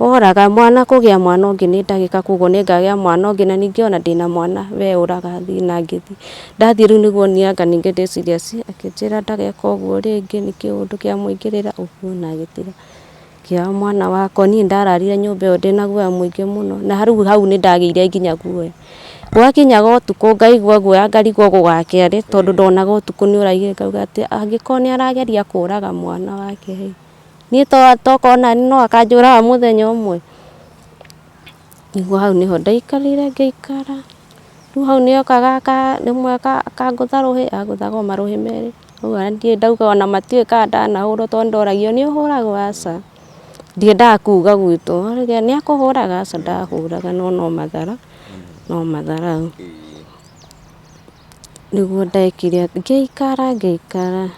Woraga mwana kũgĩa mwana ũngĩ nĩ ndagĩka koguo nĩ ngagĩa mwana ũngĩ na ningĩ ona ndĩna mwana we ũraga thiĩ na ngĩthiĩ. Ndathiĩ rĩu nĩguo anga ningĩ ndĩciria akĩnjĩra ndageka ũguo rĩngĩ nĩ kĩũndũ kĩamũingĩrĩra ũguo na agĩtiga. Ngĩoya mwana wakwa, niĩ ndararire nyũmba ĩyo ndĩna guoya mũingĩ mũno, na rĩu hau nĩ ndagĩire nginya guoya. Gwakinyaga ũtukũ ngaigua guoya ngarigwo gũgakĩa rĩ, tondũ ndonaga ũtukũ nĩ ũraihire ngauga atĩ angĩkorwo nĩ arageria kũraga mwana wake ĩ, niĩ tokorwo naniĩ no akanjũraga mũthenya ũmwe. Nĩguo hau nĩho ndaikarire ngĩikara, rĩu hau nĩ okaga rĩmwe akangũtha rũhĩ, angũthaga o marũhĩ merĩ, rĩu ona ndirĩ ndauga ona matiũĩ kana ndanahũrwo tondũ ndoragio nĩ ũhũragwo, aca, ndiendaga kuga gwitũ, nĩ akũhũraga, aca ndahũraga no no mathara, no matharaũ. Nĩguo ndekire, ngĩikara ngĩikara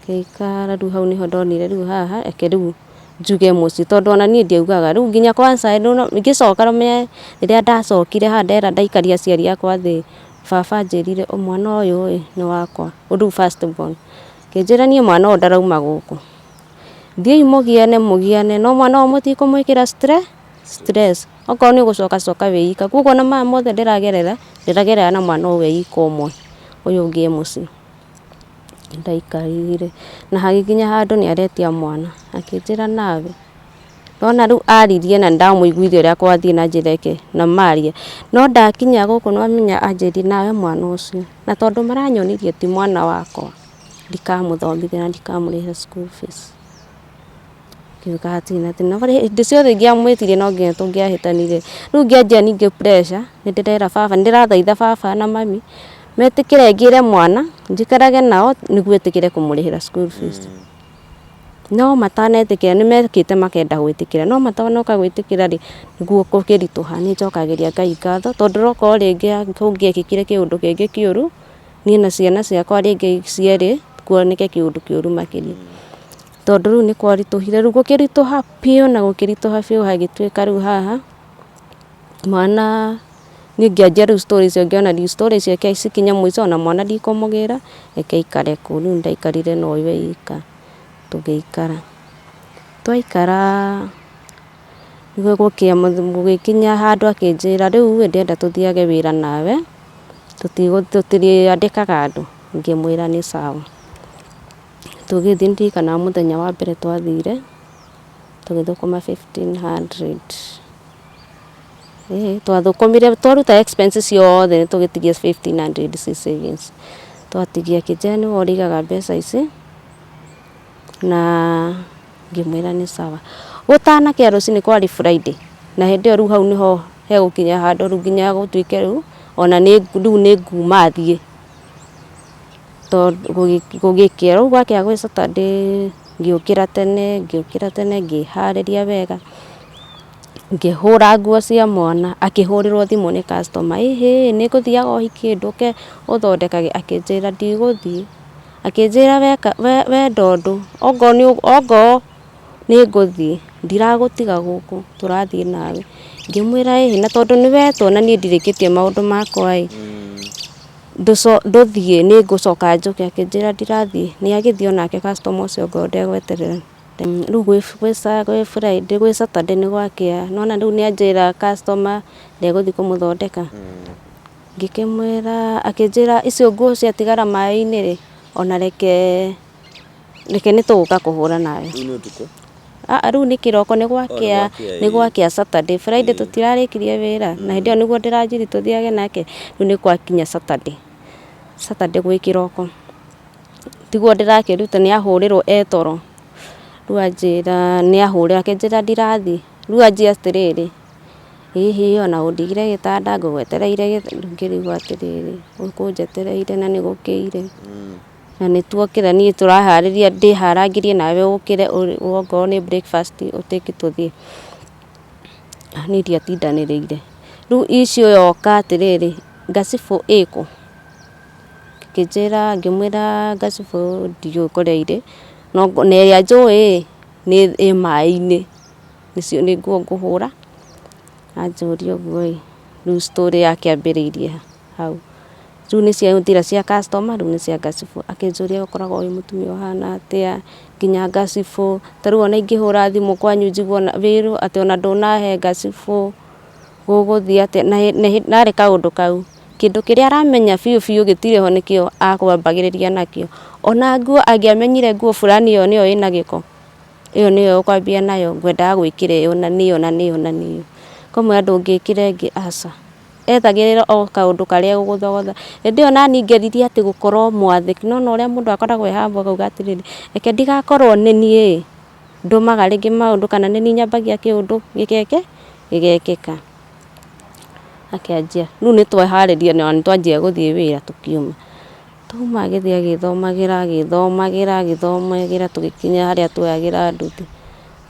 ngĩikara rĩu hau nĩho ndonire rĩu haha reke rĩu njuge mũciĩ tondũ ona niĩ ndiaugaga rĩu nginya kwanza ngĩcoka ũmenye rĩrĩa ndacokire haha ndera ndaikaria aciari akwa thĩ, baba anjĩrire mwana ũyũ ĩ nĩ wakwa, rĩu first born, akĩnjĩra niĩ mwana ũyũ ndarauma gũkũ, thiĩi mũgiane mũgiane no mwana ũyũ mũtikũmwĩkĩra stress. Okorwo nĩ ũgũcoka coka wĩ ika. Koguo ona maya mothe ndĩragerera, ndĩragerera na mwana ũyũ e ika ũmwe, ũyũ ũngĩ e mũciĩ. Nĩndaikarire na hagĩkinya handũ nĩ aretia mwana, akĩnjĩra nawe, nĩwona rĩu aririe na nĩndamũiguithia ũrĩa gwathiĩ na njĩra ĩke na maria, no ndakinya gũkũ nĩwamenya anjĩrire nawe mwana ũcio, na tondũ maranyonirie ti mwana wakwa, ndikamũthomithia na ndikamũrĩhĩra school fees. Ngiuga hatirĩ na thĩna, hĩndĩ ciothe ingĩamwĩtirie no nginya tũngĩahĩtanirie. Rĩu ngĩanjia ningĩ pressure, nĩ ndĩrera baba, nĩ ndĩrathaitha baba na mami, metĩkĩre ngĩre mwana, njikarage nao nĩguo ĩtĩkĩre kũmũrĩhĩra school fees. No matanetĩkĩra, nĩ mekĩte makenda gwĩtĩkĩra, no matanoka gwĩtĩkĩra rĩ, nĩguo gũkĩritũha. Nĩ njokagĩria Ngai ngatho, tondũ okorwo rĩngĩ kũngĩekĩkire kĩũndũ kĩngĩ kĩũru, niĩ na ciana ciakwa rĩngĩ cierĩ, kuoneke kĩũndũ kĩũru makĩria. Tondũ rĩu nĩ kwaritũhire, rĩu gũkĩritũha biũ na gũkĩritũha biũ hagĩtuĩka rĩu haha, mwana niĩ ngĩanjia rĩu story icio ngĩona rĩu story icio reke cikinye mũico ona mwana ndikũmũgĩra, reke aikare kũu, rĩu ndaikarire na ũyũ e ika, tũgĩikara. Twaikara Gũgĩkia gũgĩkinya handũ akĩnjĩra rĩu ĩ ndĩrenda tũthiage wĩra nawe, tũtirĩandĩkaga andũ, ngĩmwĩra nĩ sawa. Tũgĩthiĩ ndirikanaga mũthenya wa mbere twathire, tũgĩthũkũma 1500. Ĩĩ twathũkũmire twaruta expenses ciothe tũgĩtigia 1500 ci savings. Twatigia akĩnjĩra nĩwe ũrĩigaga mbeca ici, na ngĩmwĩra nĩ sawa. Gũtanakĩa rũcinĩ kwarĩ Friday, na hĩndĩ ĩyo rĩu hau nĩho hegũkinya handũ rĩu nginya gũtuĩke rĩu ona rĩu nĩ nguma thiĩ. Tondũ gũgĩkĩa rĩu gwakĩa gwĩ Saturday ngĩũkĩra tene, ngĩũkĩra tene ngĩharĩria wega, ngĩhũra nguo cia mwana, akĩhũrĩrwo thimũ nĩ customer, ĩhĩ nĩ ngũthiaga ũhiki ndũke ũthondekage, akĩnjĩra ndigũthiĩ. Akĩnjĩra weka wenda ũndũ ongorwo nĩ ngũthiĩ ndiragũtiga gũkũ tũrathiĩ nawe. Ngĩmwĩra ĩhĩ na tondũ nĩ wetwo na niĩ ndirĩkĩtie maũndũ makwa ĩ, ndũthiĩ nĩ ngũcoka njũke. Akĩnjĩra ndirathiĩ, nĩ agĩthiĩ onake customer ũcio ongorwo ndegweterera. Rĩu gwĩ Friday, gwĩ Saturday nĩ gwakĩa, nĩ wona rĩu nĩ anjĩra customer ndegũthiĩ kũmũthondeka. Ngĩkĩmwĩra, akĩnjĩra icio nguo ciatigara maĩ-inĩ rĩ, ona reke reke nĩ tũgũka kũhũra nawe. Rĩu nĩ ũtukũ? Aa rĩu nĩ kĩroko nĩ gwakĩa, nĩ gwakĩa Saturday. Friday tũtirarĩkirie wĩra, na hĩndĩ ĩyo nĩguo ndĩranjirie tũthiage nake, rĩu nĩ gwakinya Saturday. Saturday gwĩ kĩroko, tiguo ndĩrakĩruta nĩ ahũrĩrwo e toro, rĩu anjĩra nĩ ahũrĩrwo akĩnjĩra ndirathiĩ, rĩu anjia atĩrĩrĩ, Hihi ona ũndigire gĩtanda ngũgwetereire ngĩrigwo atĩrĩrĩ, ũkũnjetereire na nĩ gũkĩire, na nĩ tuokĩra niĩ tũraharĩria ndĩharangĩrie nawe ũkĩre okorwo nĩ breakfast ũtake tũthiĩ. Niĩ ndiatindanĩrĩire. Rĩu issue yoka atĩrĩrĩ, ngacibũ ĩkũ? Ngĩnjĩra ngĩmwĩra ngacibũ ndiũĩ kũrĩa irĩ, na ĩrĩa njũĩ nĩ ĩ maĩ-inĩ. Nĩcio nĩ nguo ngũhũra, anjũria ũguo ĩ, rĩu story yake ambĩrĩirie hau. Rĩu nĩ ciathira cia customer rĩu nĩ cia ngacibũ, akĩnjũria ũkoragwo wĩ mũtumia ũhana atĩa, nginya ngacibũ, ta rĩu ona ingĩhũra thimũ kwanyu njigue wĩrwo atĩ ona ndũnahe ngacibũ, gũgũthiĩ atĩa, na harĩ kaũndũ kau, kĩndũ kĩrĩa aramenya biũ biũ gĩtirĩ ho nĩkĩo akwambagĩrĩria nakĩo. Ona nguo angĩamenyire nguo fulani ĩyo nĩyo ĩna gĩko, ĩyo nĩyo ũkwambia nayo ngwendaga gwĩkĩra ĩyo na nĩyo na nĩyo na nĩyo. Ũkamwĩra ndũngĩkĩra ĩngĩ aca. Ethagĩrĩra o kaũndũ karĩa egũgũthogotha. Hĩndĩ ĩyo nani ngeririe atĩ gũkorwo mwathĩki, nĩ wona ũrĩa mũndũ akoragwo e humble akauga atĩrĩrĩ, reke ndigakorwo nĩ niĩ ĩ, ndũmaga rĩngĩ maũndũ kana nĩ niĩ nyambagia kĩũndũ gĩgeke, gĩgekĩka. Akĩanjia, rĩu nĩ tweharĩria na nĩ twanjia gũthiĩ wĩra tũkiuma. Twauma agĩthiĩ agĩthomagĩra agĩthomagĩra agĩthomagĩra tũgĩkinya harĩa tuoyagĩra nduthi.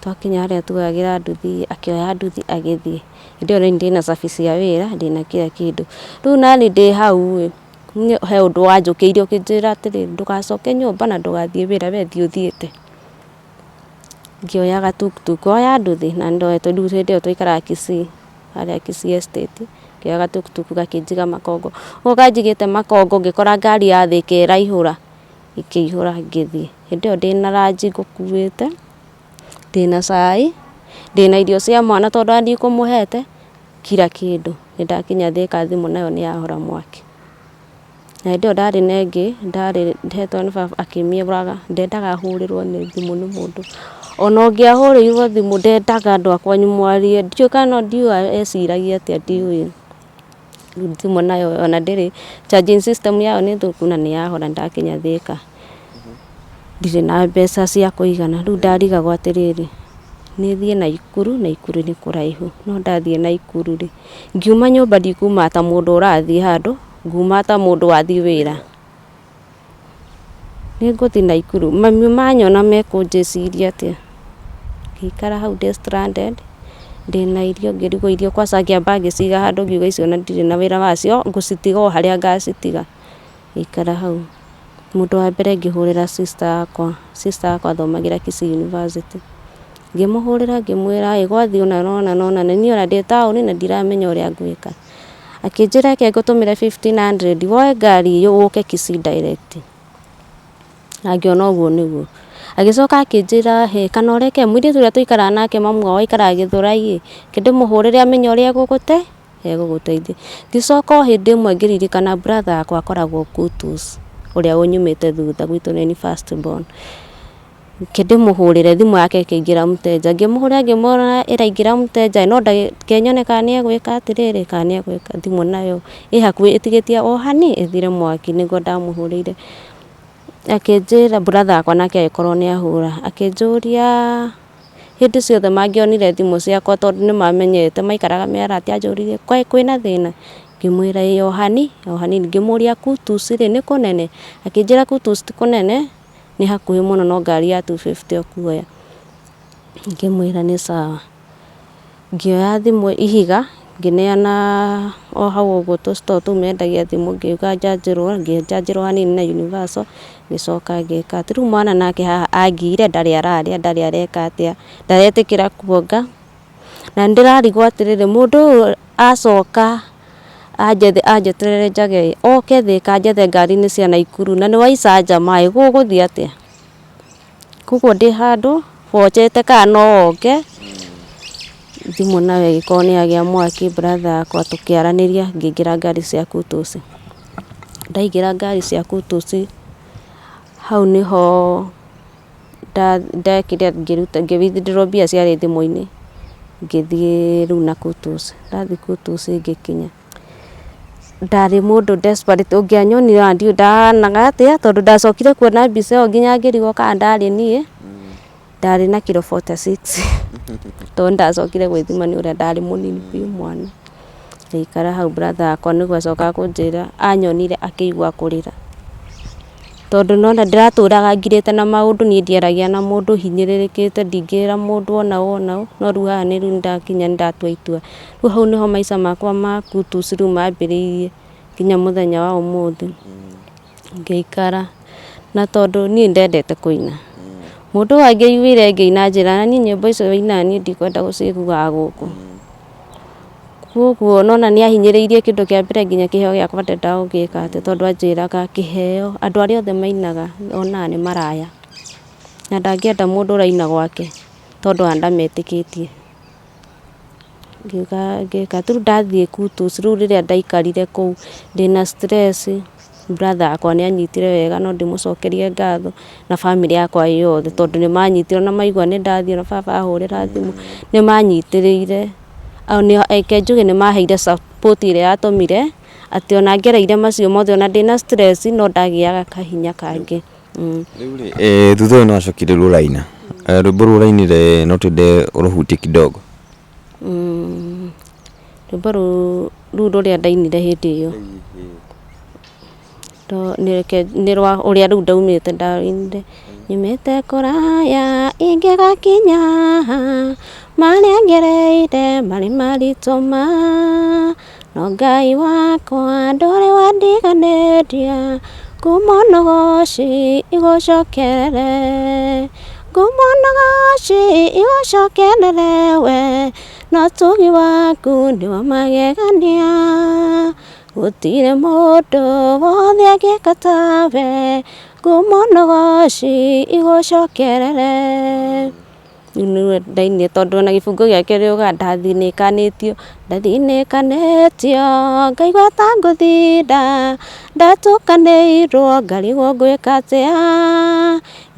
Twakinya harĩa tuoyagĩra nduthi, akĩoya nduthi agĩthiĩ. Hĩndĩ ĩyo niĩ ndĩna cabi cia wĩra, ndĩna kila kĩndũ. Rĩu naniĩ ndĩ hau ĩ, he ũndũ wanjũkĩire ũkĩnjĩra atĩrĩrĩ, ndũgacoke nyũmba na ndũgathiĩ wĩra we thiĩ ũthiĩte. Ngĩoya ga tuktuk, oya nduthi na nĩ tondũ hĩndĩ ĩyo twaikaraga Kisii, harĩa Kisii Estate, ngĩoya ga tuktuk gakĩnjiga Makongo. Ũguo kanjigĩte Makongo ngĩkora ngari ya Thĩka ĩraihũra, ĩkĩihũra ngĩthiĩ. Hĩndĩ ĩyo ndĩna ranji ngũkuĩte, ndĩna cai, ndĩna irio cia mwana tondũ ona ndikũmũhete, kila kĩndũ. Nĩ ndakinya Thĩka thimũ nayo nĩ yahora mwaki. Na hĩndĩ ĩyo ndarĩ na ĩngĩ ndarĩ hetwo nĩ baba akĩmĩũraga, ndendaga hũrĩrwo nĩ thimũ nĩ mũndũ. Ona ũngĩahũrĩirwo thimũ ndendaga andũ a kwanyu mwarie, ndiũĩ kana ndiũĩ eciragia atĩa ndiũĩ. Rĩu thimũ nayo ona ndĩrĩ, charging system yayo nĩ thũku na nĩ yahora ndakinya Thĩka. Ndirĩ na mbeca cia kũigana, rĩu ndarigagwo atĩrĩrĩ, nĩ thiĩ Naikuru, Naikuru nĩ kũraihu, no ndathiĩ Naikuru rĩ, ngiuma nyũmba ndikuma ta mũndũ ũrathiĩ handũ, nguma ta mũndũ wathiĩ wĩra. Nĩ ngũthiĩ Naikuru, mami manyona mekũnjĩciria atĩa? Ngĩikara hau ndĩ stranded, ndĩna irio ngĩrigwo irio kwanza ngĩamba ngĩciga handũ ngiuga ici ona ndirĩ na wĩra wacio, ngũcitiga o harĩa ngacitiga. Ngĩikara hau. Mũndũ wa mbere ngĩhũrĩra sister yakwa, sister yakwa athomagĩra Kisii University. Ngĩmũhũrĩra ngĩmwĩra ĩ gwathiĩ ũna na ũna na ũna na niĩ ona ndĩ taũni na ndiramenya ũrĩa ngwĩka. Akĩnjĩra reke ngũtũmĩre 1500 woe ngari ũke Kisii direct. Na ngĩona ũguo nĩguo. Agĩcoka akĩnjĩra hĩ kana ũreke mũirĩtu ũrĩa tũikaraga nake mamu wao aikaraga Gĩthũrai ĩ, reke ndĩmũhũrĩre amenye ũrĩa egũgũte egũgũteithia. Ngĩcoka o hĩndĩ ĩmwe ngĩririkana brother yakwa akoragwo Kutus ũrĩa ũnyumĩte thutha gwitũ nĩ niĩ first born. Reke ndĩmũhũrĩre thimũ yake ĩkĩingĩra mũteja, ngĩmũhũrĩra ngĩmwĩra ĩraingĩra mũteja no reke nyone kana nĩ egwĩka atĩrĩrĩ kana nĩ egwĩka, thimũ nayo ĩ hakuhĩ ĩtigĩtie o hani ĩthire mwaki nĩguo ndamũhũrĩire. Akĩnjĩra brother wakwa nake agĩkorwo nĩ ahũra, akĩnjũria hĩndĩ ciothe mangĩonire thimũ ciakwa tondũ nĩ mamenyete maikaraga me arata, anjũririe kwĩna thĩna? Ngĩmwĩra ĩĩ o hani o hanini, ngĩmũria Kutus rĩ nĩ kũnene? Akĩnjĩra Kutus ti kũnene nĩ hakuhĩ mũno no ngari ya 250 ũkuoya. Ngĩmwĩra nĩ sawa. Ngĩoya thimũ ihiga ngĩneana o hau ũguo tũ store tũu mendagia thimũ ngiuga njanjĩrwo, ngĩnjanjĩrwo hanini na Universal ngĩcoka ngĩka atĩ. Rĩu mwana nake haha angiire ndarĩ ararĩa ndarĩ areka atĩa, ndaretĩkĩra kuonga. Na nĩ ndĩrarigwo atĩrĩrĩ mũndũ ũyũ acoka anjethe anjeterere njage ĩ, oke Thĩka anjethe ngari-inĩ cia Naikuru na nĩ wa icanjama ĩ, gũgũthiĩ atĩa? Koguo ndĩ handũ bochete kana no oke, thimũ nayo ĩgĩkorwo nĩ yagĩa mwaki brother yakwa tũkĩaranĩria ngĩingĩra ngari cia Kutus. Ndaingĩra ngari cia Kutus hau nĩho ndekire ngĩruta ngĩ withdraw mbia ciarĩ thimũ-inĩ, ngĩthiĩ rĩu na Kutus. Ndathiĩ Kutus ngĩkinya. Ndarĩ mũndũ desperate ũngĩanyonire ona ndiũĩ ndahanaga atĩa tondũ ndacokire kuona mbica ĩyo nginya ngĩrigwo kana ndarĩ niĩ, ndarĩ na kiro 46 tondũ nĩndacokire gwĩthima nĩ ũrĩa ndarĩ mũnini biũ mwana. Ngĩikara hau brother wakwa nĩguo acokaga kũnjĩra anyonire akĩigua kũrĩra. Tondũ nĩwona ndĩratũraga ngirĩte na maũndũ niĩ ndiaragia na mũndũ hinyĩrĩrĩkĩte ndingĩra mũndũ ona ũ ona ũ, no rĩu haha nĩ ndakinya nĩ ndatua itua. Rĩu hau nĩho maica makwa ma kutus rĩu mambĩrĩirie nginya mũthenya wa ũmũthĩ. Ngĩikara na tondũ niĩ nĩ ndendete kũina, mũndũ ũyũ angĩaiguire ngĩina anjĩraga niĩ nyĩmbo icio ũinaga niĩ ndikwenda gũciguaga gũkũ. Koguo nĩwona nĩ ahinyĩrĩirie kĩndũ kĩa mbere nginya kĩheo gĩakwa ndendaga gũgĩka atĩ tondũ anjĩraga kĩheo, andũ arĩa othe mainaga onaga nĩ maraya, na ndangĩenda mũndũ ũraina gwake tondũ ona ndametĩkĩtie. Ngiuga ngĩka atĩ, rĩu ndathiĩ Kutus rĩu rĩrĩa ndaikarire kũu ndĩna stress, brother yakwa nĩ anyitire wega no ndĩmũcokerie ngatho na bamĩrĩ yakwa yothe tondũ nĩ manyitire ona maigua nĩ ndathiĩ ona baba ahũrĩra thimũ nĩ manyitĩrĩire. Reke njuge nĩ maheire support ĩrĩa yatũmire atĩ ona ngereire macio mothe ona ndĩna stress no ndagĩaga kahinya kangĩ. Rĩu rĩ, thutha ũyũ nĩ wacokire rĩu ũraina, rwĩmbo rũu ũrainire no twende ũrũhutie kidogo. Rwĩmbo rũu rũrĩa ndainire hĩndĩ ĩyo, nĩ rwa ũrĩa rĩu ndaumĩte ndainire, nyumĩte kũraya ingĩgakinya haha, marĩa ngereire marĩ maritũ ma, no Ngai wakwa ndũrĩ wandiganĩria, ngumo na ũgoci igũcokerere, ngumo na ũgoci igũcokerere we, na ũtugi waku nĩ wa magegania. Gũtirĩ mũndũ wothe angĩka tawe, ngumo na ũgoci igũcokerere. Rĩu nĩwe ndainire tondũ ona gĩbungo gĩake rĩugaga ndathinĩkanĩtio, ndathinĩkanĩtio ngaigua ta ngũthinda, ndatukanĩirwo ngarigwo ngwĩka atĩa,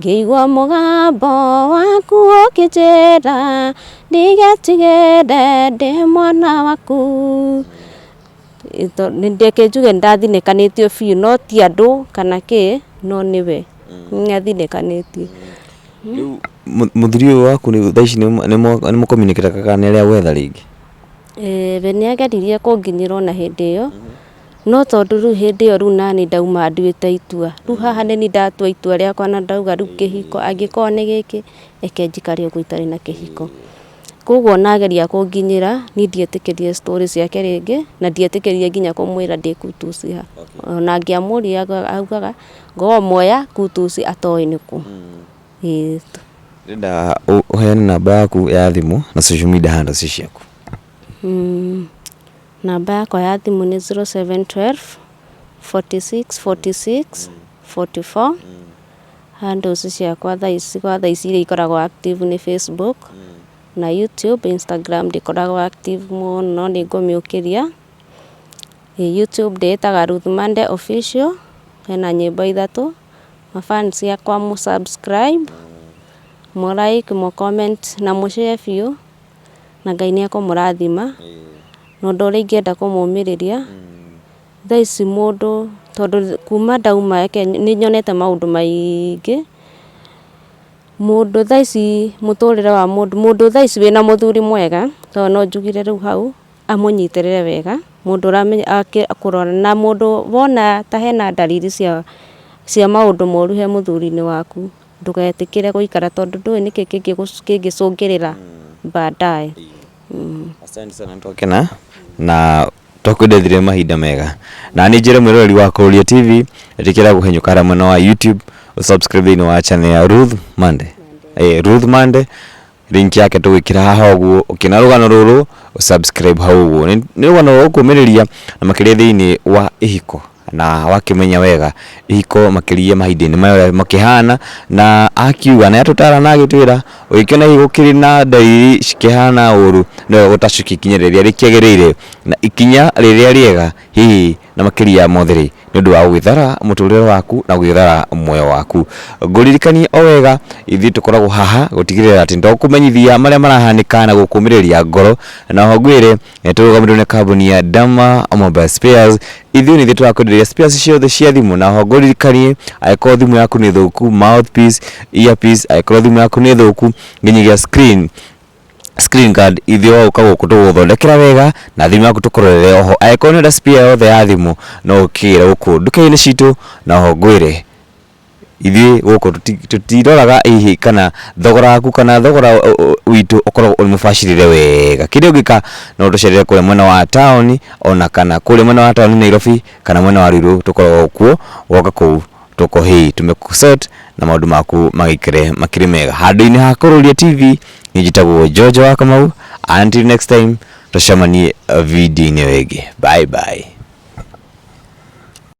ngĩigua mũgambo waku ũkĩnjĩra ndigetigĩre ndĩ mwana waku. Reke njuge nĩ ndathinĩkanĩtio biũ no ti andũ kana kĩ, no nĩwe, nĩ athinĩkanĩtie. Rĩu mũthuri ũyũ waku rĩu thaa ici nĩ mũ communicate kana nĩ arĩ agwetha rĩngĩ? We nĩ ageririe kũnginyĩra ona hĩndĩ ĩyo, no tondũ rĩu hĩndĩ ĩyo rĩu nani ndauma nduĩte itua, rĩu haha nĩ niĩ ndatua itua rĩakwa na ndauga rĩu kĩhiko angĩkorwo nĩ gĩkĩ, reke njikare ũguo itarĩ na kĩhiko. Koguo ona ageria kũnginyĩra, niĩ ndietĩkĩrire story ciake rĩngĩ, na ndietĩkĩrire nginya kũmwĩra ndĩ Kutus ha. Ona angĩamũria augaga ngomuoya Kutus atoĩ nĩkũ. Ĩĩ. Ndĩrenda ũheane namba yaku ya thimũ na social media handles ciaku. Namba yakwa ya thimũ nĩ 0712 46 46 44. Handles ciakwa thaa ici gwa thaa ici iria ikoragwo active nĩ Facebook na YouTube, Instagram ndĩkoragwo active mũno nĩ ngũmĩũkĩria. YouTube ndĩĩtaga Ruth Mande Official, hena nyĩmbo ithatũ. Ma fans akwa mũ subscribe, mũ like, mũ comment na mũ share biũ, na Ngai nĩ ekũmũrathima. Na ũndũ ũrĩa ingĩenda kũmũmĩrĩria, Thaa ici mũndũ tondũ kuma ndauma reke nĩ nyonete maũndũ maingĩ, mũndũ thaa ici mũtũrĩre wa mũndũ, mũndũ thaa ici wĩna mũthuri mwega, tondũ no njugire rĩu hau, amũnyitĩrĩre wega, mũndũ ũramenya kũrora na mũndũ wona ta hena ndariri cia cia maũndũ moru he mũthuri-inĩ waku, ndũgetĩkĩre gũikara tondũ ndũĩ nĩkĩ kĩngĩcũngĩrĩra baadaye. Asante sana nĩtwakena na Twakwendethire mahinda mega. Na nĩ njĩre mwĩroreri wa Kũrũria TV, ĩtĩkĩra kũhenyũka harĩa mwena wa YouTube, subscribe thĩinĩ wa channel ya Ruth Mande. Eh, Ruth Mande, link yake tũgwĩkĩra haha ũguo, ũkĩona rũgano rũrũ, subscribe hau ũguo. Nĩ rũgano rwa gũkũmĩrĩria na makĩria thĩinĩ wa ihiko. Na wakĩmenya wega ihiko makĩria mahinda-inĩ maya ũrĩa makĩhana, na akiuga na atũtara na agĩtwĩra ũngĩkĩona hihi gũkĩrĩ na ndariri cikĩhana ũru nĩ wega gũtacũkia ikinya rĩrĩa rĩkĩagĩrĩire, na ikinya rĩrĩa rĩega hihi na makĩria ya mothe rĩ, nĩ ũndũ wa gũgĩthara mũtũrĩre waku na gũgĩthara muoyo waku. Ngũririkanie o wega ithuĩ tũkoragwo haha gũtigĩrĩra atĩ nĩ twakũmenyithia marĩa marahanĩka na gũkũmĩrĩria ngoro, na oho ngwĩre Tũrũgamĩrĩirwo nĩ kambuni ya Dama Mobile Spares. Ithuĩ nĩ ithuĩ tũrakwenderia spares ciothe cia thimũ na oho ngũririkanie angĩkorwo thimũ yaku nĩ thũku mouthpiece, earpiece, angĩkorwo thimũ yaku nĩ thũku nginyagia screen, screen guard ithuĩ waũka gũkũ tũgũgũthondekera wega na thimũ yaku tũkũrorere oho. Angĩkorwo nĩ ũrenda spare yothe ya thimũ no ũkĩgĩre gũkũ nduka-inĩ citũ na oho ngwĩre Ithuĩ gũkũ tũtiroraga hihi kana thogora waku kana thogora witũ ũkoragwo ũrĩ mũbacĩrĩre wega. Kĩrĩa ũngĩka no ũtũcerere kũrĩa mwena wa taũni ona kana kũrĩa mwena wa taũni Nairobi kana mwena wa Ruiru tũkoragwo kuo, woka kũu tũkũhĩ tumekũ sort na maũndũ maku magĩikare makĩrĩ mega. Handũ-inĩ ha Kũrũria TV, niĩ njĩtagwo George wa Kamau, until next time tũcemanie video-inĩ ĩyo ĩngĩ. Bye bye.